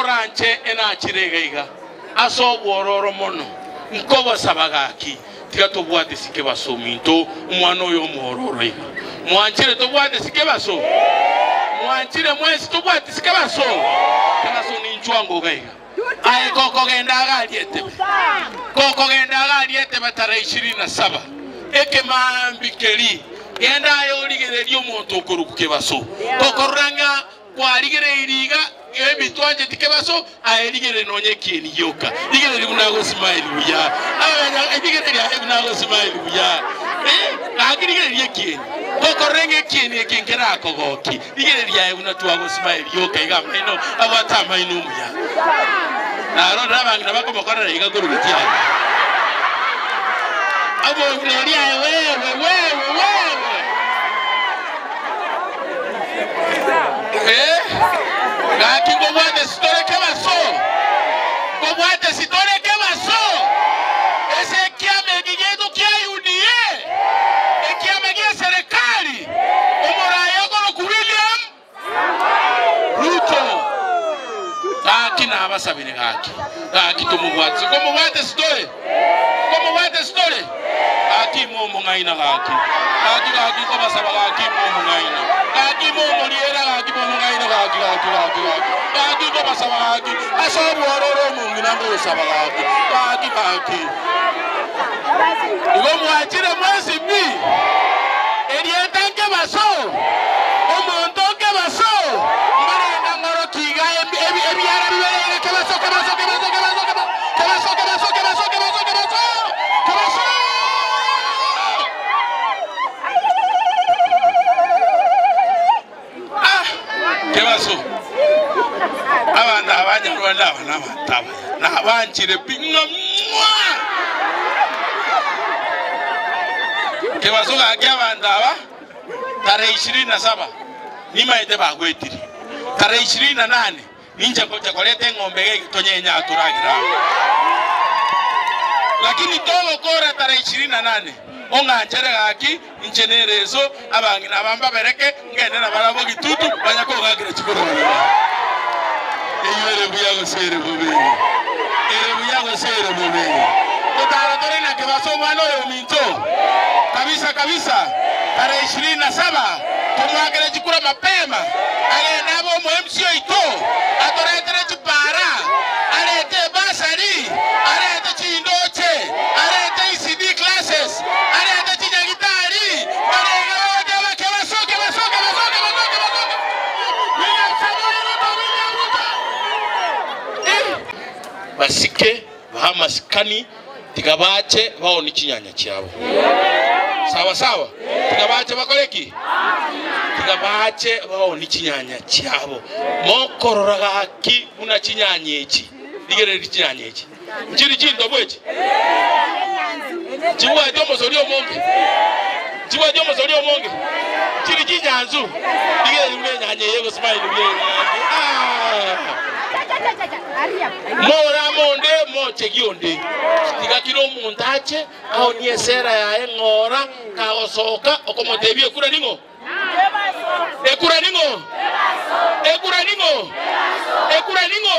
Moranche enachire iga iga ase obwororo mono, nkobasaba gaki, tiga tobwate sike basominto omwana oyo omwororo iga. Mwanchire tobwate sike baso? Mwanchire mwensi tobwate sike baso? Kebaso ninchwango iga iga. Aye gokogenda iga aria etebe, gokogenda iga aria etebe tarehe ishirini na saba, ekemaambi keria, genda aye origererie omonto okorokwa kebaso, gokorora ng'a Kwarigereirie iga emitwancheti kebaso, aye rigereria nonya ekieni gioka. Rigereria buna agosmile buya. Rigereria aye buna agosmile buya. Eh, gaki rigereria ekieni. Gokorora ng'a ekieni eke nkerakogokie, rigereria aye buna twagosmile gioka iga amaino abwate amaino omuya. Narorire abang'ina bakomokorera iga korwa gochia aye. Omong'ina oria aye wewe wewe wewe. Eh, gaki nkobwate sitore kebaso, nkobwate sitore kebaso ase ekiama eke giaito kia UDA, ekiama gia eserekari, omoraia okorokwa William Ruto. Gaki nabasabire gaki, gaki tomobwate, nkomobwate sitore. Nkomobwate sitore? Gaki momong'aina gaki. Gaki gaki nkobasaba gaki momong'aina. Gaki momoriera gaki momong'aina gaki gaki gaki gaki. Gaki nkobasaba gaki. Ase obwororo omong'ina nkogosaba gaki. Gaki gaki. Igo mwachire mwensi pi? Erieta nkebaso? Omonto nkebaso? Mbarenge ng'oroki iga ebiara bibere iga kebaso kebaso kebaso kebaso kebaso. Kebaso, kebaso, kebaso, kebaso, kebaso, kebaso! Ah, kebaso. Abanto abanyarwanda aba nabanto abaya, nabanchire pi ng'a mwa. Kebaso gaki abanto aba tarehe ishirini na saba nimaete bagwetire, tarehe ishirini na nane Ninche ngocha koreta eng'ombe iga egetonyenye atoragere amo. Lakini togokora tarehe ishirini na nane, ong'anchere gaki, inche nereso, abang'ina aba mbabereke, ngende nabarabwo gitutu, banya kong'akera chikororero. Eyio ere buya gose ere bobe? Ere buya gose ere bobe? Gotara tore na kebaso omwana oyo ominto? Kabisa kabisa, tarehe ishirini na saba tomoakere chikura mapema, agende abe omo-MC oito, atoretere chipara, arete ebasari, arete chindoche, arete ECD classes, arete chinyagitari, barenge bagoteba kebaso, kebaso, kebaso, kebaso, kebaso, William Samoei Ruto, William Ruto. Eh. Basike bahe amasikani, tiga bache baonie chinyanya chiabo. Sawa sawa? Tiga bache bakore ki? Tiga bache baonie chinyanya chiabo. Mokorora gaki buna chinyanya echi, rigereria chinyanya echi. Nchiri chintobu echi? Nchibwati omosori omonge? Nchibwati omosori omonge? Nchiri chinyansu? Rigereria buna enyanya eye egosmile buya iga gaki. Ah! Morame onde, mochegie onde. Tiga kera omonto ache aonie esera yaye ng'ora, kagosoka okomotebia ekura ning'o? Ekura ning'o? Ekura ning'o? Ekura ning'o?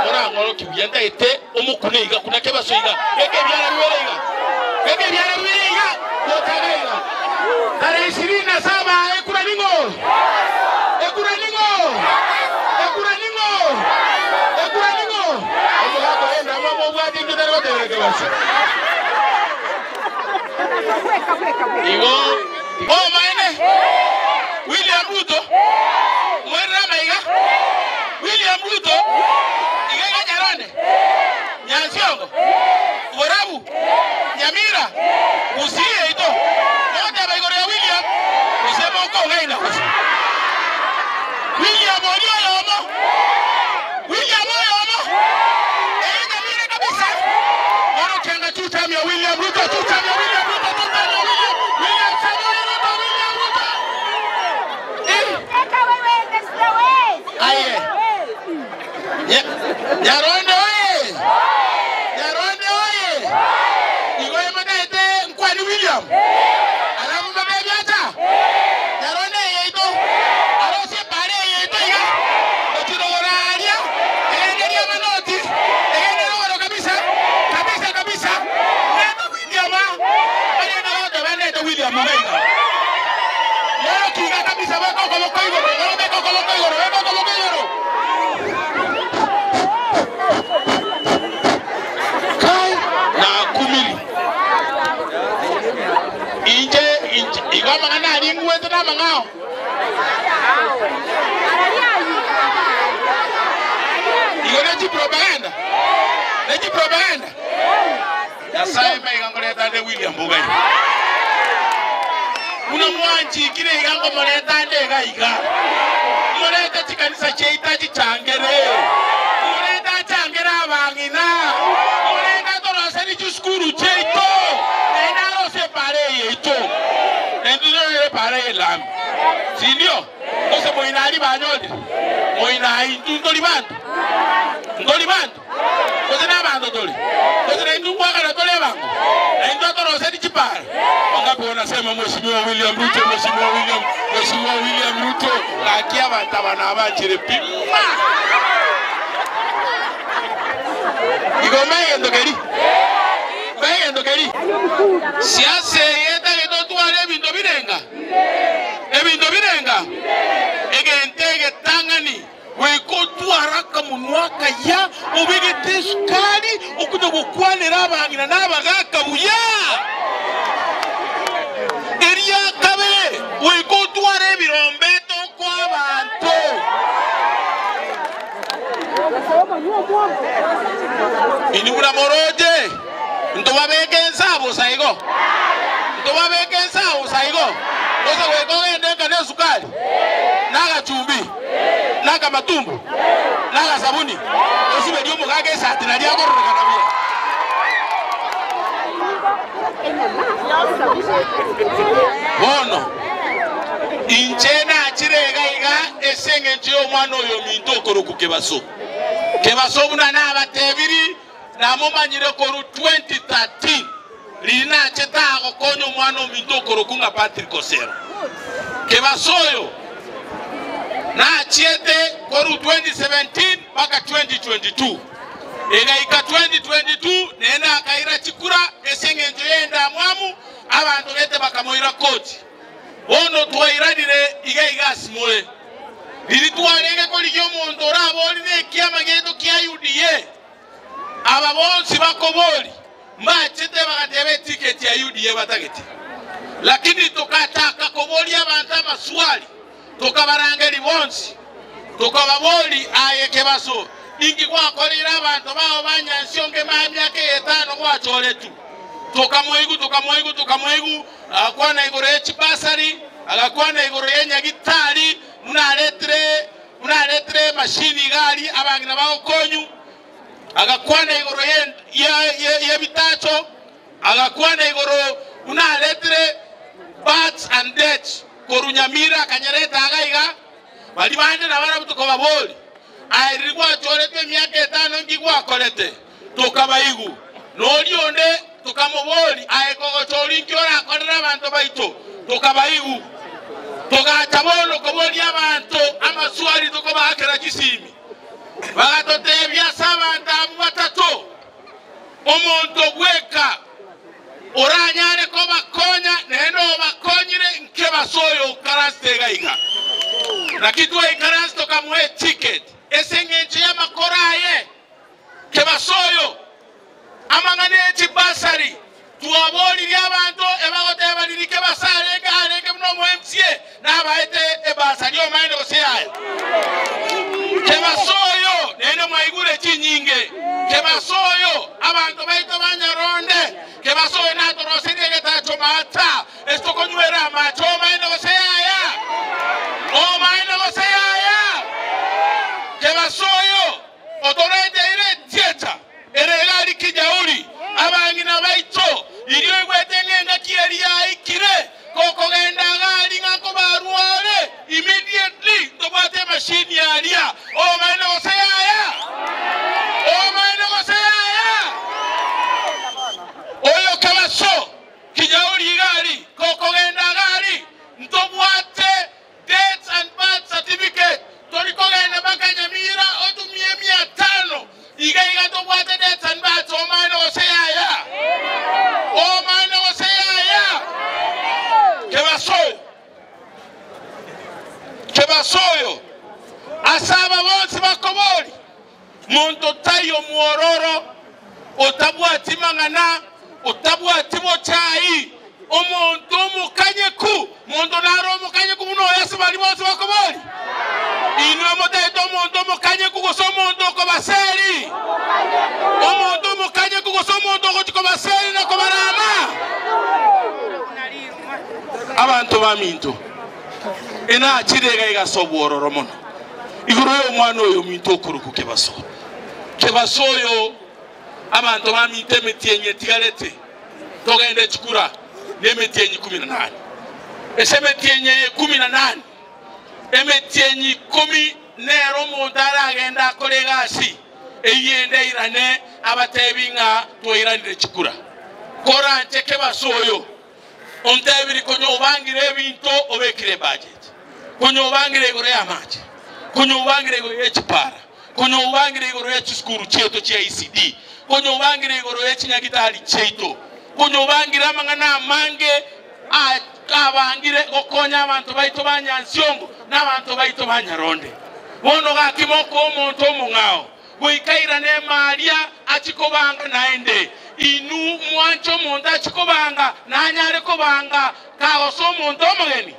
Morang'orokie buya ntagete omokune iga kuna kebaso iga, beka ebiara bibere iga, beka ebiara bibere iga, gotaga iga. Tarehe ishirini na saba ekura ning'o? Ekura ning'o? Ekura ning'o? Ekura ning'o? Omogaka oye ndamwamu obwate inche tari gotebera kebaso. Igo omaene William Ruto mwerere amaiga William Ruto iga iga Nyaronde Nyansiongo Borabu Nyamira Gusii yaito mogoteba igoro ya William gose mokong'aina gose William oria oyomo William oyomo ee Nyamira kabisa orokia ng'a tutamia William Ruto tutamia William Ruto tutamia William William Samoei Ruto William Ruto eh aye Nyaronde oye Nyaronde oye igo emotete nkwani William alafu motebie acha Nyaronde eye yaito arosie epara eye yaito iga gochia rogoro aria. William iga iga. Yorokia iga kabisa beka okoboko igoro, igoro beka okoboko igoro, beka okoboko igoro. Kai nakumiri. Inche inche igo amang'ana aria ingwete namang'ao. Igo ne chipropaganda? Ne chipropaganda? Nyasae maiga nkoreta nde William Bugai. Buna mwanchikire iga nkomoreta nde iga iga. Morete chikanisa chiaito achichangere. Morete achangere abang'ina. Morete atoroseri chisukuru chiaito. Naende arosie epaara eye yaito. Naintwe torore epaara eye elami. Sindio? Gose moino aria banyorire? Moino aye intwe ntori banto? Ntori banto? Gose nabanto tore? Gose naintwe nkwakana tore ebango? Naintwe atoroseri chipara? Wangapi wanasema Mheshimiwa William Ruto, Mheshimiwa William, Mheshimiwa William Ruto? Gaki abanto aba nabachire pi ma! Igo mbaegento keri? Mbaegento keri? Siasa eye etagete otware ebinto birenga? Ebinto birenga? Egento egetang'ani Goika otware akamonwa akaya, obegete esukari, okonya gokwanera abang'ina na abagaaka buya. Eria kabere, goika otware ebirombeto okoa abanto. Inwe buna moroche, ntobabeke ense aa bosa igo? Ntobabeke ense aa bosa igo? Gose goika ogende nka nesukari, na agachumbi, na akamatumbo, na agasabuni, osiberie omogaka esati nario akororekana buya? Bono inche nachire iga iga ase engencho y'omwana oyo ominto okorokwa Kebaso. Kebaso buna nabatebirie, namomanyire korwa 2013, riria nachete aa gokonya omwana ominto okorokwa ng'a Patrick Osero. Kebaso oyo nachiete korwa 2017 mpaka 2022. Egaika 2022 naende akaira chikura ase engencho y'endamwamu, abanto gete bakamoira koti. Bono twairanire iga iga asimore. Riria twarenge korigia omonto oraborire ekiama giaito kia UDA, aba bonsi bakobori mbachete bagateba etiketi ya UDA batagete. Lakini tokachaka koboria abanto amaswali, tokabarangeria bonsi, tokababori, Aye kebaso, inki gwakoreire abanto bao ba Nyansiongo emiaka eye etano gwachoretwe? Tokamoigwa, tokamoigwa, tokamoigwa, agakwana igoro ye chibasari, agakwana igoro y'enyagitari, buna aretire, buna aretire emashini iga aria abang'ina bagokonywa, agakwana igoro ye, ye, ye, y'ebitacho, agakwana igoro buna aretire births and deaths korwa Nyamira akanyereta iga iga. Baria bande nabarabwo tokababoria, Aye riria gwachoretwe emiaka etano inki gwakorete? Tokabaigwa. Na oria onde tokamoboria, Aye kogochorwa inki orakorere abanto baito? Tokabaigwa. Togacha bono koboria abanto amaswali tokobaakera chisimi. Bagatotebia ase abanto abwo batato, omonto bweka oranyare kobakonya, naende obakonyire nkebase oyo okaransete iga iga. Naki twaikaranse tokamoa eticket ase engencho y'amakoro aye. Kebase oyo, amang'ana e chibasari, twaboririe abanto ebagoteba riria kebase arenge arenge buna omo MCA nabaete ebasari omaene gose yaya. Kebase oyo naende mwaigure chinyinge. Kebase oyo abanto baito ba Nyaronde, kebase oyo natoroserie egetacho maata ase tokonywera amache omaene gose yaya. Omaene gose yaya. Kebase oyo Otorenteire etieta ere egari kijauri, abang'ina baito, riria oigwete ng'a engaki eria yaikire, gokogenda iga aria ng'a nkobarua ore, immediately ntobwate emachine aria, omaene gose yaya? Omaene gose yaya? Monto taiyo mwororo, otabwati mang'ana, otabwati bochai, omonto omokanyeku. Monto nare omokanyeku buna oyo ase baria bonsi bakoboria? Inwe motaete omonto omokanyeku gose omonto okobaseri? Omonto omokanyeku gose omonto ogochia kobaseri na kobarama? Abanto baminto, enachire iga iga ase obwororo mono igoro y'omwana oyo ominto okorokwa Kebaso. Kebaso oyo abanto baminto emetienyi etigarete togende chikura nemetienyi ikomi na nane. Ase emetienyi eye ikomi na nane, emetienyi ikomi nero omonto aragende akore egasi eyio ende airane abatebi ng'a twairanire chikura. Koranche Kebaso oyo Ontebirie konya obangire ebinto obekire ebudget, konya obangire igoro y'amache, konya obangire igoro ye chipara, konya obangire igoro ye chisukuru chiaito chia ECD, konya obangire igoro ye chinyagitari chiaito, konya obangire amang'ana amange abangire gokonya abanto baito ba Nyansiongo na abanto baito ba Nyaronde. Bono gaki mokoa omonto omong'ao. Goika airane emaria achie kobanga naende. Inwe mwanche omonto achie kobanga, nanyare kobanga kagosa omonto omogeni?